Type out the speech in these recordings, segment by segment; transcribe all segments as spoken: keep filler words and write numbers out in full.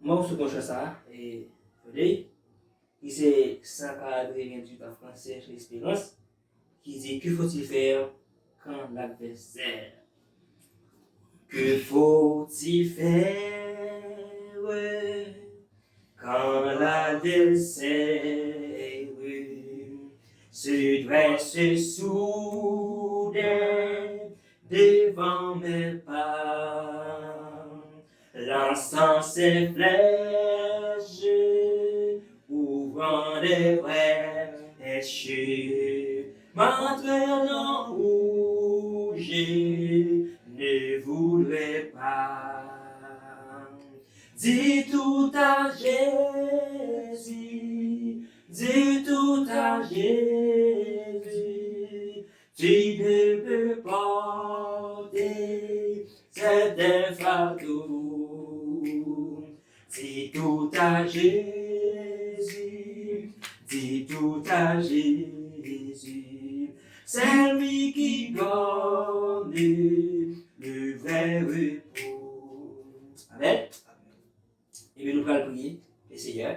Mòso konsa sa, e, tande, ki se san katrevenntuit an fransè, Espérance, ki di, Que faut-il faire quand l'adversaire Que faut-il faire quand l'adversaire se dresse soudain devant mes pas, lançant ses flèches, ouvrant des brèches, m'entraînant où je ne voudrais pas. Dis tout à Jésus, dis tout à Jésus, tu ne peux porter certains fardeaux. Dis tout à Jésus, dis tout à Jésus, c'est lui qui donne le vrai repos. Amen. Ebyen, nou pral priye le Seyè.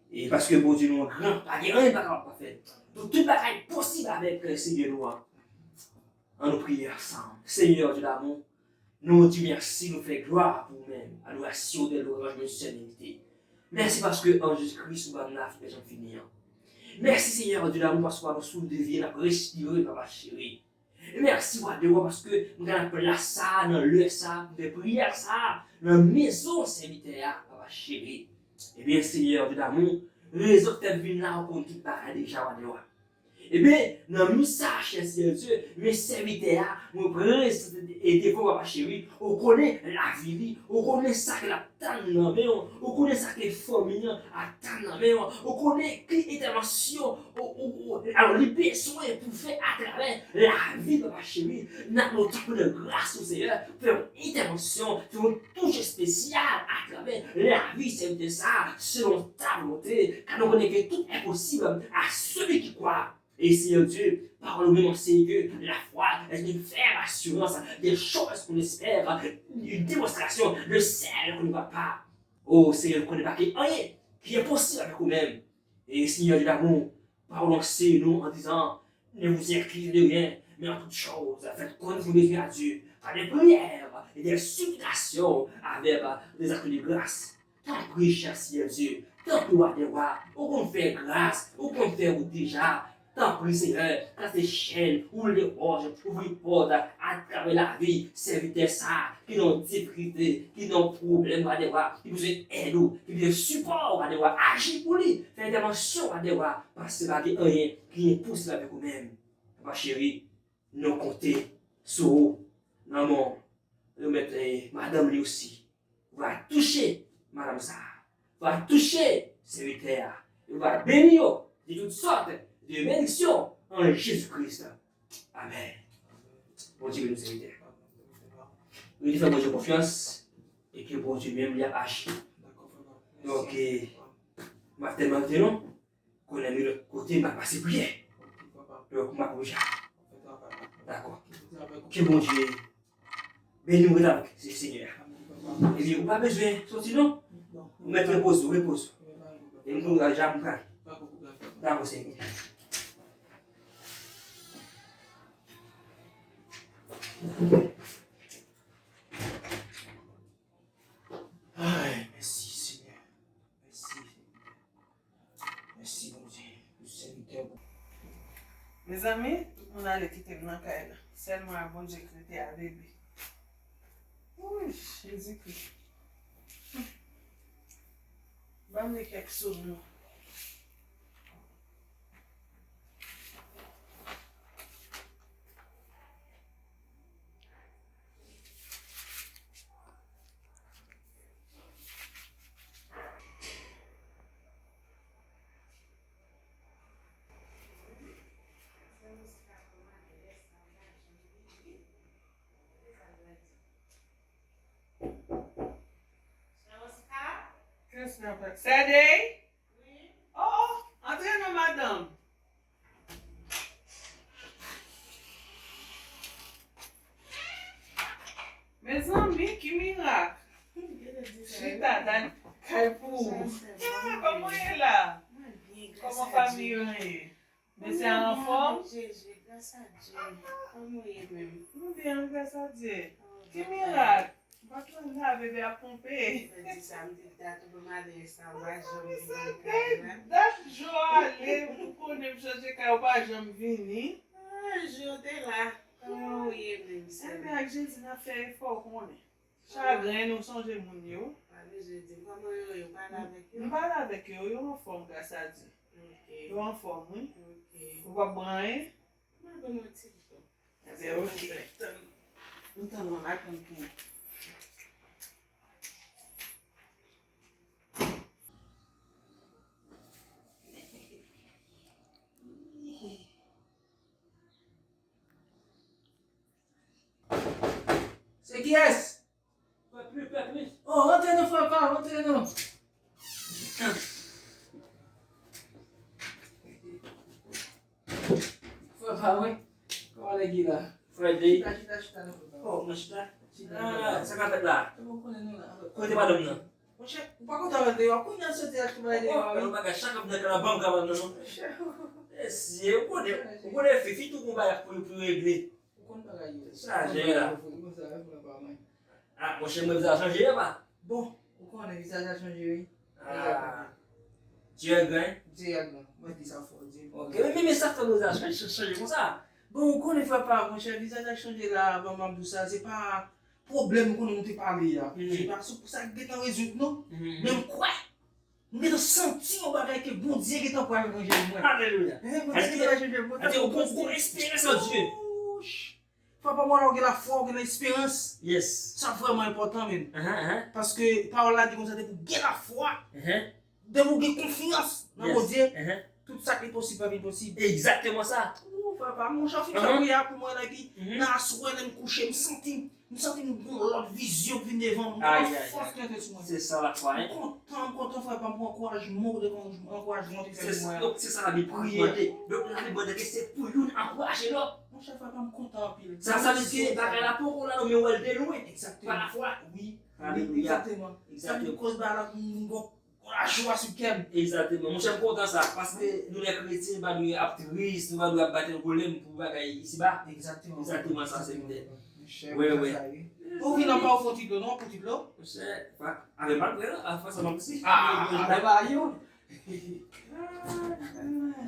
E paske Bondye nou an gran, pa gen anyen pa kapab pa fèt. Donk, tout bagay posib avèk, euh, Seyè nou an. Ann nou priye ansanm. Seyè Dye damou, nou di mèsi, nou fè glwa pou ou menm. Adorasyon, de lwanj, nou sèl merite. Mèsi paske an Jezi Kris ou ba nou lavi pa janm fini an. Mèsi Seyè Dye damou paske ou ba nou souf de vi, n ap respire, Papa cheri. E mèsi, wa dè wa, paske m gen plas sa a, nan lè sa a, pou m fè priyè sa a, nan mezon sèvitè a, Papa cheri. Ebyen, Seyè Dye damou, rezon k fè m vin la, ou konn tout bagay deja, wa dè wa. Ebyen, nan mi sa, chè Seyè Dye, men sèvitè a, mwen prezante e devan w, Papa cheri, ou konnen lavi li, ou konnen sa ke l ap tann nan men w, ou konnen sa ke fanmi an ap tann nan men w, ou konnen ki entèvansyon ou, ou, ou, alò, li bezwen pou fè atravè lavi, Papa cheri. N ap mande w tanpri nan gras ou, Seyè, fè yon entèvansyon, fè yon touch espesyal atravè lavi sèvitè sa a, selon ta volonte, car nou konnen ke tout est possible à celui qui croit. Et Seigneur Dieu, parole ou menm anseye ke la foi est une ferme assurance des choses qu'on espère, une démonstration de celles qu'on ne voit pas. Oh Seigneur, nou konnen pa gen anyen ki enposib avèk ou menm. Et Seigneur Dieu d'amour, parole anseye nou en disant, ne vous inquiétez de rien, mais en toute chose, faites connaître vos besoins à Dieu par des prières et des supplications avec des actes de grâce. Tanpri, chè Seyè Dye, tanpri, wa dè wa, ou konn fè gras, ou konn fè wout deja. Tanpri, Seyè, kase chèn, woule wòch, ouvri pòt atravè lavi sèvitè sa a ki nan difikilte, ki nan pwoblèm, wa dè wa, ki bezwen èd ou, ki bezwen sipò, wa dè wa, aji pou li, fè entèvansyon, wa dè wa, paske pa gen anyen ki enposib avèk ou menm. Papa cheri, nou konte sou ou, nan men w, remèt, eh, madanm li osi. Va touche madanm sa a. Va touche sèvitè a. E va beni yo de tout sòt de benediksyon an Jezi Kris. Amèn. Bondye beni w, sèvitè. Rete fè Bondye konfyans e ke Bondye menm li ap aji. Donk, eh, m ap tèlman rete non. Konnen m lòt kote, m pa pase priyè. Donk, m ap oblije. Dakò. Ke Bondye beni w, ret avèk Senyè a. Ebyen, ou pa bezwen soti non. Ou mèt repoze w, repoze w. E m konn deja m pral. Dakò, Senyè. Ay, mèsi, Senyè. Mèsi, Senyè. Mèsi, Bondye, pou sèvitè w. Mezanmi, tout moun ale kite m nan kay la. Sèl mwen ak Bondye k rete a, bebe. Wouy, Jezikri. Ban m li kèk sòm non. Sèdey? Oh, oh, antre non, madanm. Mezanmi, ki mirak! Chita, Dani. Kòman w ye la? Kòman fanmi yo ye? Mesye a anfòm? Jezi, gras a Dye. Kòman w ye menm? Nou byen, gras a Dye. Ki mirak? M pa t konn sa, bebe ap ponpe. Mwen di sa, m te dat ou pa m ale sa, m pa janm vini kay la. Dat Joe ale, ou konnen m chanje kay, ou pa janm vini. Ah, Joe te la. Kòman w ye menm, sè m? Enben, ak Jezi n ap fè efò, ou konnen. Chagren, nou sonje moun yo. Pa bezwen di m kòman yo ye, ou pale avèk yo? M pale avèk yo, yo anfòm, gras a Dye. Ok. Yo anfòm, wi. Ok. Ou p ap pran anyen? M ap pran yon ti dlo. Enben, ok. M tann ou la, tann pou. Se kiyès? Oh, rantre non, frè pa, rantre non. Frè pa, wi. Kòman nèg ye la? Frè Dey. Chita, chita, chita non, frè pa. Oh, mwen chita. Chita, ah, chita. Sa k ap fèt la? Ou konnen nou la. Kote madanm nan? Monchè, ou pa kontan wè l deyò. Kounye a l soti al tou bagay deyò, wi. Yon bagay, chak ap nan kanavan m ka wè l nan, non. Monchè. Mesye, ou konnen, ou konnen fi, fi tou gon bagay pou, pou regle. Ou konn bagay yo. Sa jere la. Ou konn sa, ou konn pa mwen. Ah, monchè, mwen vizaj chanje, papa. Bon, ou konnen vizaj la chanje, wi. Ah. Dye gran. Dye gran. Mwen di sa fò, Dye. Ok, men, men, men sa fè vizaj chanje, chanje konsa. Bon, ou konnen, frè pa, monchè, vizaj la chanje la, ban m ap di w sa, se pa pwoblèm konnen nou te pale a. Mhm. Se pa sou sa k gentan rezoud, non. Mhm. Men m kwè. M gentan santi yon bagay ke Bondye gentan pral ranje pou mwen. Alelouya. Eh, Bondye gentan pral ranje pou mwen. Ou gon, gon esperans an Dye. Ouch. Papa, mwen la, ou gen lafwa, ou gen esperans. Yes. Sa vrèman enpòtan, men. Ahan, ahan. Paske pawòl la di konsa, depi w gen lafwa, ahan, depi w gen konfyans nan Bondye, ahan, tout sa ki posib va vin posib. Egzakteman sa. Ou, papa, monchè, ou fin fè priyè pou mwen la, epi nan aswè, lè m kouche, m santi, m santi m gon lòt vizyon ki vin devan mwen, m gon lòt fòs ki antre sou mwen. Se sa lafwa, hein? M kontan, m kontan, frè pa m, pou ankourajman ou te ankourajman ou te fè pou mwen an. Donk, se sa Labib mande. Donk, Labib mande ke se pou youn ankouraje lòt. Monchè, frè pa m, m kontan anpil. Sa, sa vle di ke bagay la poko la, non, men w wè l de lwen. Egzakteman. Pa lafwa. Wi. Alelouya. Egzakteman. Sa vin koz bagay la pou m gon Lajwa sou kè m. Egzakteman. Monchè, m kontan sa. Paske nou lè kretyen, nou pa dwe ap tris, nou pa dwe ap bat nan pwoblèm pou bagay isiba. Egzakteman. Egzakteman sa, se mwen. Monchè, wi. Ou vin anba ou fè yon ti dlo, non, pou ti dlo? Monchè, pa, avè m pa prè, non, a fwa sa m ap si. Ah, avè m pa yo. Ay, ay, ay.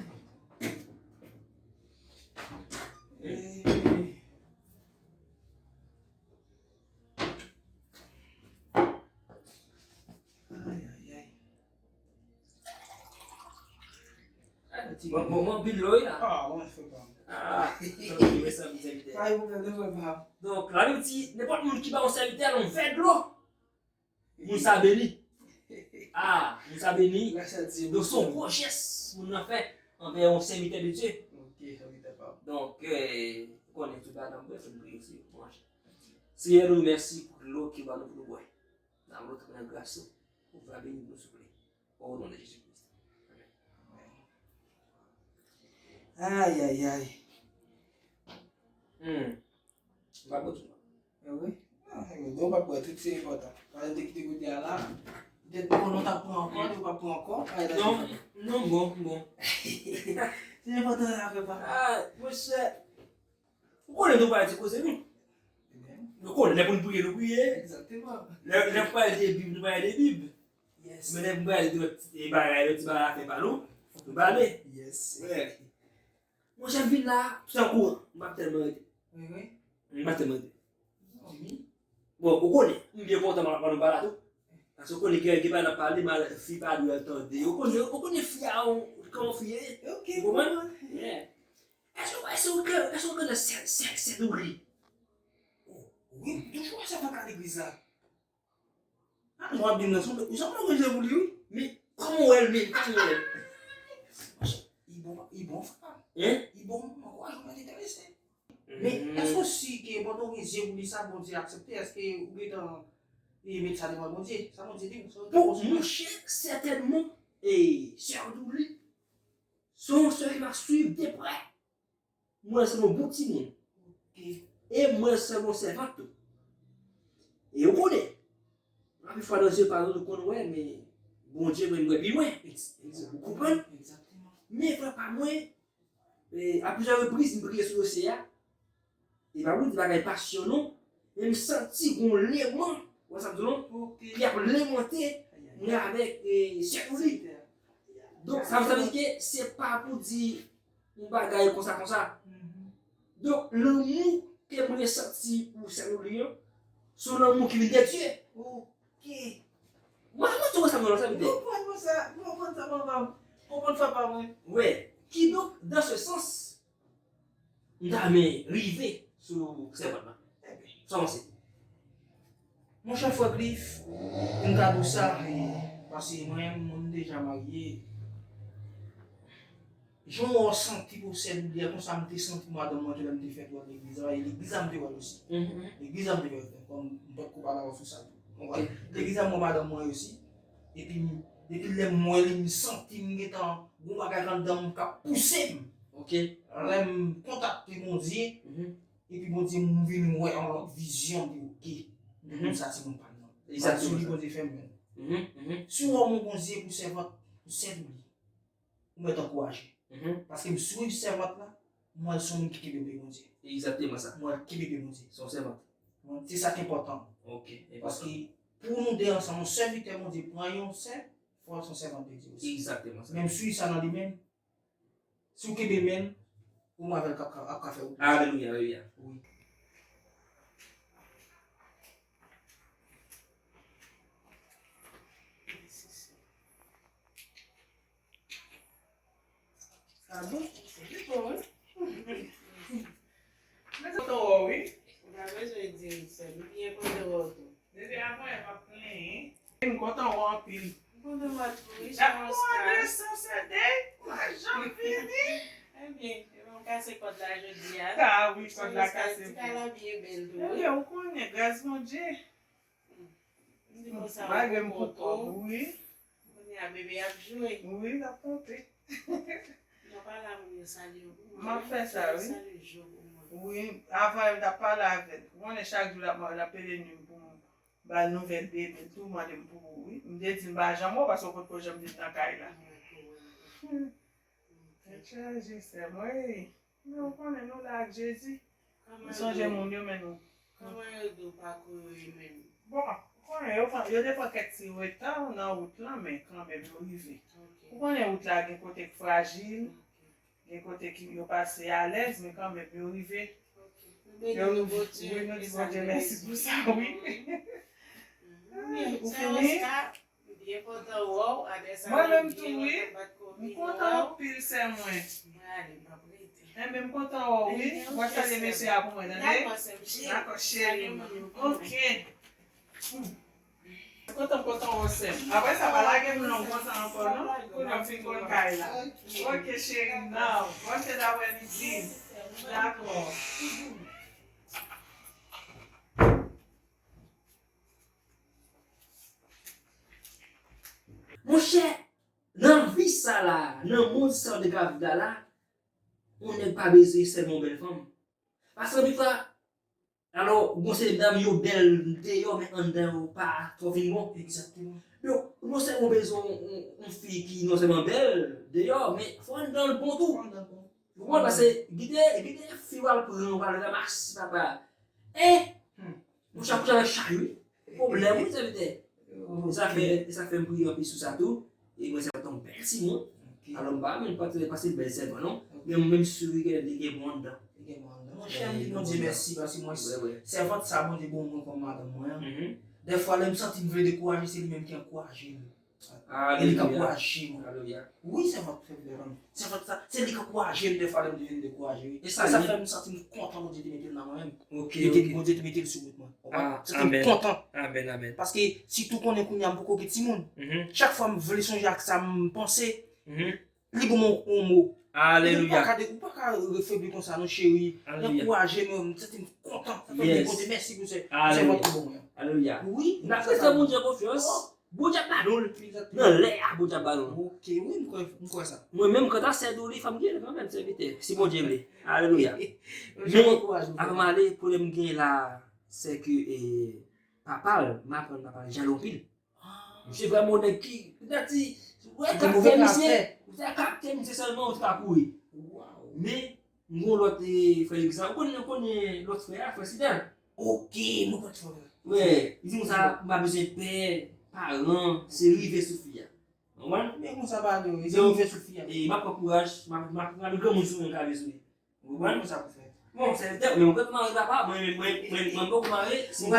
Bon, bon, bon, anpil dlo, wi, la. Ah, mwen fè pa. Ah, anpil, mwen santi sèvitè. Pa gen pwoblèm, non, frè pa. Donk, Labib di, nenpòt moun ki ba yon sèvitè yon vè dlo, moun sa beni. Ah, moun sa beni. Donk, se yon gwo jès moun nan fè anvè yon sèvitè de Dye. Ok, sèvitè pa. Donk, euh, ou konnen tout bagay nan mwen, fò n priye osi, branche. Senyè, nou mèsi pou dlo ke w ba nou pou nou bwè. N ap retounen nan gras ou. Ou va beni nou, souple. O non de Jezi Kris. Amen. Ay, ay, ay. Hmm. M pa bon tou. Ah wi. Ah, e, bon, w pa bwè, tout se enpòtan. Paske te kite kote a la. Petèt konnen w t ap pran ankò, ou pa pran ankò. Non, non, bon, bon. Se enpòtan, sa fè pa. Ah, monchè. Ou konnen nou pa di koze nou. Amen. Nou konnen, lè pou nou priye, nou priye. Egzakteman. Lè, lè pou pale de Bib, nou pale de Bib. Yes. Men lè pou pale de lòt ti bagay, lòt ti bagay afè pa nou, nou pale. Yes. Monchè, m vin la, tout an kouran. M pa t tèlman rete. Wi, wi. M pa t tèlman rete. Bon, ou konnen, m byen kontan m ap pale la tou. Paske ou konnen gen, gen bagay n ap pale, mal, fi pa dwe tande. Ou konnen, ou konnen fi a, ou, kòman fi ye? Ok, ou konprann? Yeah. Èske, èske ou, èske ou konnen sè, sè, sè Douli? Oh, wi, m toujou wè sèvant la legliz la. Ah, jan w ap di m nan, sanble, ou sanble ranje pou li, wi. Men, kòman w wè l menm? Kòman w wè l? Li bon, li bon, frè. Hein? Li bon, mwen kwè jwenn enterese. Men, èske w si ke pandan w gen zye pou li sa, Bondye aksepte? Èske ou gentan, e, met sa devan Bondye? Sa Bondye di w, sa w te konsidere? Monchè, sètènman, e, sè Douli, se yon sè ke m ap swiv de prè. Mwen se yon bon timoun. Ok. E mwen se yon sèvant tou. E ou konnen, anpil fwa nan zye pa nou, nou konn wè, men Bondye mwen, mwen pi lwen. Ou konprann? Men frè pa mwen, e, a plizyè repriz, m priye sou dosye a. E pa pou di bagay pasyon non. Men m santi gon leman, ou wè sa m di non? Ki ap lemante mwen avèk, e, sè Ouli. Donk, sa vle di ke se pa pou di yon bagay konsa, konsa. Donk, lanmou ke mwen santi pou sè Ouli an, se yon lanmou ki vin de Dye. Ok. Mwen, mwen tou wè sa mwen sa, mwen te. Konprann mwen sa, konprann sa, papa. Konprann sa, papa mwen. Wè. Kidonk, dans ce sens, m ta renmen rive sou sèvant lan. Sa w panse? Monchè frè Cliff, m ka di w sa, e, paske mwen, mwen deja marye. Jan w santi pou sèl ou li a, konsa m te santi madanm mwen tou lè m te fèt wè legliz la, e legliz la m te wè l osi. Legliz la m te wè l, kòm m potko pale avè w sou sa tou. Legliz la m wè madanm mwen osi. Epi, depi lè m wè li, m santi m gentan gon bagay anndan m k ap pouse m. Lè m kontakte Bondye, epi Bondye m vin wè yon lòt vizyon, m di, "Ok, m konn sa se moun pa m nan." Egzakteman. Bondye fè m menm. Si w wè yon bon Bondye pou sèvant, pou sèvant li, ou mèt ankouraje. Paske m swiv sèvant la, m wè l se yon moun ki kenbe pye Bondye. Egzakteman sa. M wè l kenbe pye Bondye. Se yon sèvant. Se sa k enpòtan. Ok, enpòtan. Paske pou nou de ansanm, yon sèvitè Bondye pran yon sè, fò l se yon sèvant de Dye osi. Egzakteman sa. Men m swiv sa nan li menm. Si w kenbe men l, ou mwen avè l k ap ka, ap ka fè wout. Alelouya, alelouya. Wi. Sa bon? Li bon, wi. Mwen kontan wè w, wi. Ou pa bezwen di m sèl, m byen kontan wè w tou. Depi avan, m ap plenyen. M kontan wè w anpil. M kontan wè w tou, wi, Jean Oscar. Mwen de Sansède, mwen janm vini. Ebyen, m kase kòd la jodi a. Ah wi, kòd la kase. Ti kala byen bèl tou, wi. Ebyen, ou konnen, gras Bondye. M di konsa, malgre m pou kòb, wi. Kounye a bebe ap jwe. Wi, l ap tonbe. Nan pale a moun yo salye yo pou mwen. M ap fè sa, wi. Salye Jo pou mwen. Wi, avan m t ap pale avè l. Ou konnen chak jou l ap, l ap pede nwi m pou m ba l nouvèl bebe l tou, mande m pou ou, wi. M te di m pa janm wè w paske w potko janm vin nan kay la. Tèt chaje, sè m, wi. Men ou konnen nou la ak Jezi. Nou sonje moun yo, men nou. Kòman yo di w pakou yo ye menm? Bon, ou konnen yo pran, yo te pran kèk ti reta nan wout lan, men kanmenm yo rive. Ou konnen wout la gen kote k frajil, gen kote ki yo pase alèz, men kanmenm yo rive. Yo, wi, nou di Bondye mèsi pou sa, wi. Ou fini? M byen kontan wè w, apre sa mwen menm tou, wi. M kontan anpil, sè mwen. Mwen ale, m p ap rete. Enben, m kontan wè w, wi. W ap salye mesye a pou mwen, tande? Dakò, sè m cheri. Dakò, cheri mwen. Ok. M kontan, m kontan wè w, sè m. Apre sa, pa lage m long konsa ankò, non. Kounye a m fin konn kay la. Ok, cheri m, nan. W ap fè daprè midi. Dakò. Monchè, nan vi sa la, nan mond sa de grav la la, yon nèg pa bezwen sèlman yon bèl fanm. Paske anpil fwa, alò, gon seri de dam yo bèl deyò, men anndan yo pa twò fin bon. Egzakteman. Donk, non sèlman w bezwen yon, yon, yon fi ki non sèlman bèl deyò, men fò anndan l bon tou. Fò anndan l bon. Ou konprann? Paske gen de, gen de fi w al pran, w al ranmase, papa. E, monchè, ap kouche avèk chay, wi. Pwoblèm, wi, sèvitè. E sa fè, e sa fè m priye anpil sou sa tou. E mwen, se yon bèl timoun. Alò, m pa menm pa te pase bèl sèvant, non. Men mwen menm sou li gen, li gen bon anndan. Li gen bon anndan. Monchè, m di Bondye mèsi, paske mwen, sèvant sa, Bondye ban mwen kòm madanm mwen an. Dèfwa, lè m santi m vle dekouraje, se li menm ki ankouraje m. E li k ankouraje mwen. Wi, sèvant, sèvant sa, se li k ankouraje m dèfwa lè m te vin dekouraje, wi. E sa fè m santi m kontan Bondye te mete l nan mwen menm. Bondye te mete l sou wout mwen. Ou konprann? Santi m kontan. Amèn, amèn. Paske, sitou konnen kounye a m poko gen timoun. Chak fwa m vle sonje ak sa m panse, li ban m yon mo. Alelouya. Ou pa ka de, ou pa ka febli konsa non, cheri. Li ankouraje m, m santi m kontan. Sa fè m di Bondye mèsi pou sèvant li ban mwen. Alelouya. Wi. N ap fè Bondye konfyans. Bondye ap ba nou l. Nan lè a, Bondye ap ba nou l. Ok, wi, m kwè, m kwè sa. Mwen menm, kanta sè Douli, fò m gen l kanmenm, sèvitè, si Bondye vle. Alelouya. Men, ankouraje m, avan m ale, pwoblèm m gen la, se ke, e, papa l, m aprann papa l jalou anpil. Misye vrèman yon nèg ki, nèg ki, wè, kaktè misye, wè kaktè misye sèlman ou te ka kouri. Men, m gon lòt, e, frè legliz la. Ou konnen, ou konnen lòt frè a, frè Sidèl? Ok, nou konn frè. Wè, li di konsa, m pa bezwen pè, paran, se rive sou fi a. Ou konprann? Men konsa pa de, se rive sou fi a. E, m ap pran kouraj, m ap, m ap, m ap granmoun sou mwen, m ka bezwen. Ou konprann? Konsa pou fè. Bon, sèvitè, men mwen mare papa, mwen, mwen, mwen, mwen poko mare, si m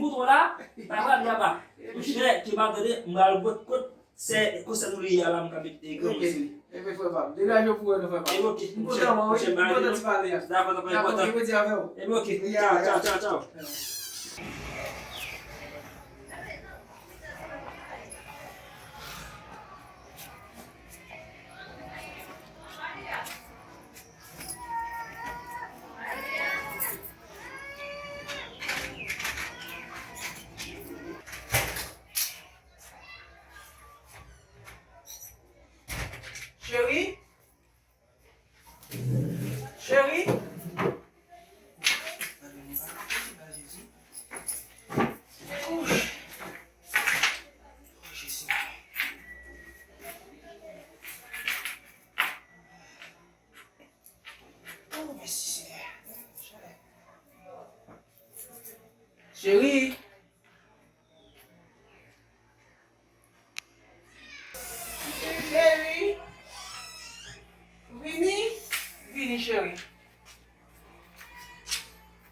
koute w la, papa, papa. Monchè, ke m ap tande, m pral wè kot sè, kot sè nou li a la, m ka mete granmoun sou li. Ebyen, frè pa m, degaje w pou wè nou, frè pa m. Ebyen, ok. M kontan wè w, wi. M kontan ti pale a. Dakò, dakò, enpòtan. Dakò, ke Bondye avè w. Ebyen, ok. Tchaw, tchaw, tchaw, tchaw. Cheri? Cheri? Oh, mèsi, Senyè. Cheri. Cheri. Vini. Vini, cheri.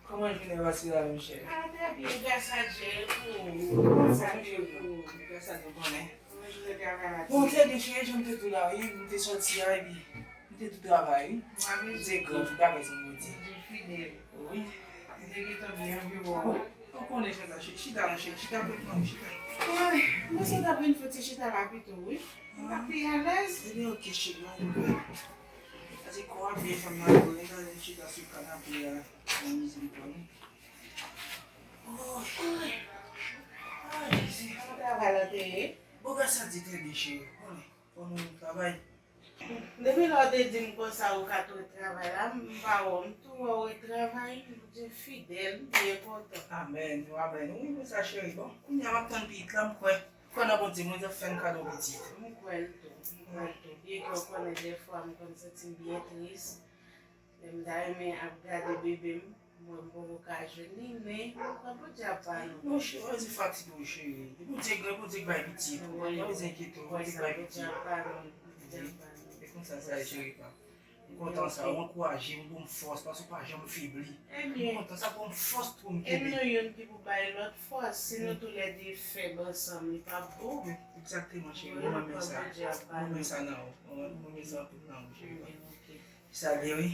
Kòman jounen pase la menm, cheri? Ah, trè byen, gras a Dye, e pou ou? Gras a Dye, e pou ou? Gras a Dye, konnen. Kòman jounen travay la? Bon, trè byen, cheri, jan m te di w la, wi, m te sòti a, epi m te tou travay, wi. M te gran, tout bagay se Bondye. Bondye fidèl. Wi. M te gentan byen anvi wè w. Ou konnen jan sa, cheri, chita la, cheri, chita pou mwen, chita. Ay, mwen se ta vin fè ti chita la pito, wi. M pa pi alèz. Ebyen, ok, cheri, ann wè. Sa se kò a byen fè m nan, gade m chita sou kanape a. Nan mizik li pran. Oh, ay, Jezi. Kòman travay la te ye? Bon, gras a Dye, trè byen, cheri. Konnen, fò nou travay. Depi lè w te di m konsa ou ka tou retravay la, m pa wè w, m tou wè w retravay, Bondye fidèl, m byen kontan. Amèn, amèn. Wi, konsa, cheri. Bon, kounye a m ap tann pitit la, m kwè. Kwè nan Bondye, Bondye ap fè n kado pitit. M kwè l tou, m kwè l tou. Byen ke w konnen dèfwa m konn santi m byen tris. Lè m ta renmen ap gade bebe m, m wè m poko ka jwenn li, men m kwè Bondye ap ba nou. Non, cheri, pa bezwen fatige w, cheri. Bondye gen, Bondye k bay pitit. Wi. Pa bezwen enkyete w, Bondye k bay pitit. Bondye ap ba nou, Bondye ap ba nou. E konsa sa ye, cheri pa m. M kontan sa, ou ankouraje m, ou ban m fòs, paske ou pa janm febli. M kontan sa, ban m fòs pou m kenbe. E nou youn ki pou bay lòt fòs, si nou toulède fèb ansanm, li p ap bon. Egzakteman, cheri, mwen renmen sa. Mwen renmen sa nan ou. Mwen renmen sa anpil nan ou, cheri pa m. Sa byen, wi.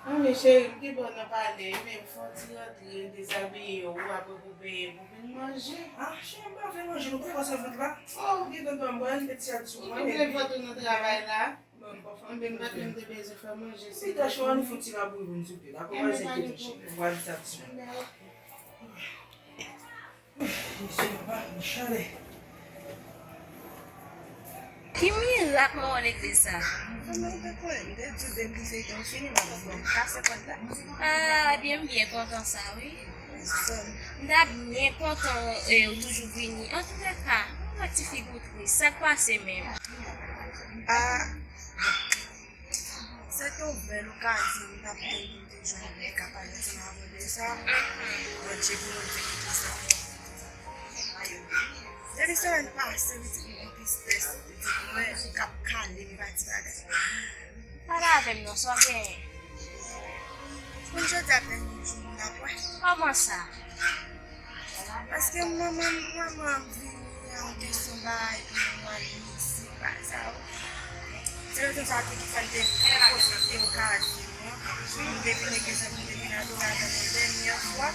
Manmi cheri, m gen bon nan pale, men m fè yon ti rantre, dezabiye w, apre pou peye pou vin manje. Ah, cheri, m pa vle manje, nou poko sèvi la. Oh. Ou gentan ban m bwè, m te ti adiksyon. Ou vle vant ou nan travay la? Bon, m pa fè anpil, m te bezwen fè manje. Pita chou an, nou fè yon ti labouyi pou m, souple. Dakò, pa gen kèt, cheri. M pral di sa ti sou. Ki mirak mwen wè legliz sa? Fanmi, ou te konnen, m te di w depi feyton fini, m ap vin kase pòt la. Ah, ebyen, m byen kontan sa, wi. M ta byen kontan, eh, ou toujou vini. Antoulèka, mwen wè ti figi w tris. Sa k pase menm? Ah, se te yon bèl okazyon m t ap tann pou m te jwenn pou m te ka pale ansanm avè w de sa. Bondye pou nou di ki sa. Depi semèn pase, pitit mwen gen tristès, pitit mwen k ap kale m pa ti bagay. Pale avè m non, sa w genyen? Moun jodi a te yon jou m ap wè. Kòman sa? Paske manman, manman vini an kesyon bagay pou mwen, li se pa sa. Se rezon sa tou ki fè m te pwofite okazyon an. M te vin gen sa pou m te vin adore avè nou dènyè fwa.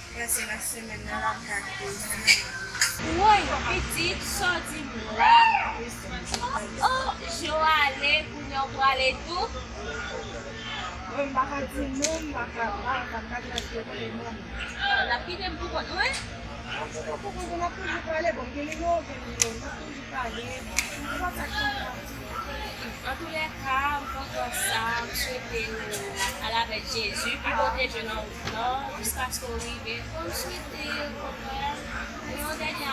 Prèske nan semèn nan l ap gate. Woy, pitit, sa w di m la? Oh, oh, je w ale, kounye a w prale tou? Mwen, m pa ka di non, m pa ka, m pa ka, m ka di l achte yon pale non. L ap kite m pou kont mwen? Pou kont ou, n ap toujou pale, bon, m gen nimewo, gen nimewo, n ap toujou pale. Ou pa sa k fè m ap di. Antoulèka, m kontan sa, m swete w al avèk Jezi, pou pwoteje nan wout lan, jiskaske w rive. Bon, m swete w, konpè, yon dènye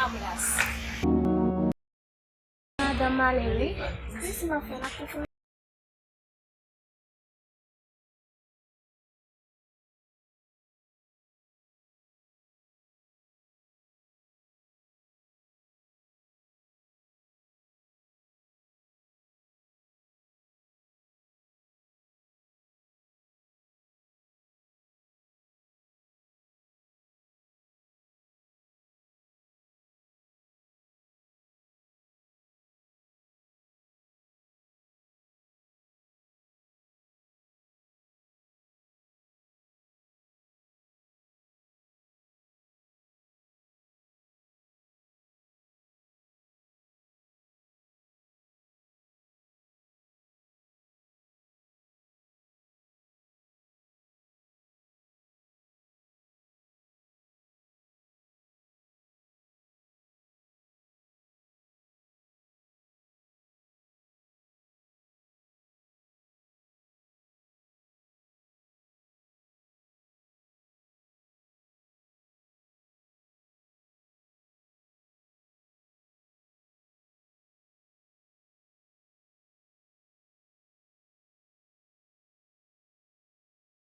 Madanm malere. Kisa m ap fè la pou fè